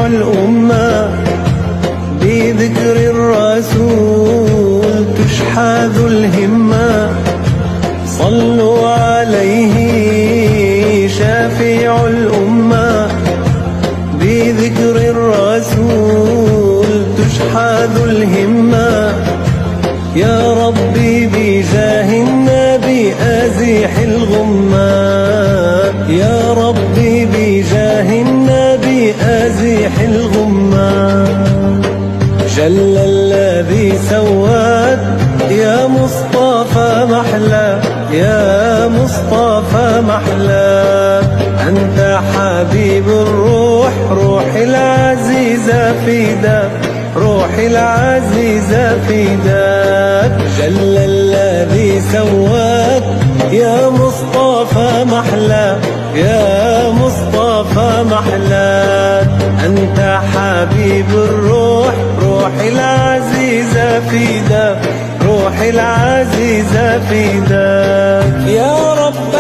الأمة بذكر الرسول تشحذ الهمة. صلوا عليه شافع الأمة بذكر الرسول تشحذ الهمة. يا ربي بجاه النبي أزيح الغمة، يا ربي بجاه النبي أزيح الغمة. جل الذي سواك يا مصطفى محلى، يا مصطفى محلى. أنت حبيب الروح، روحي العزيزة فداك، روحي العزيزة فداك. جل الذي سواك يا مصطفى محلى، يا مصطفى محلى. أنت حبيب الروح، روحي العزيزة فداك، روحي العزيزة فداك. يا رب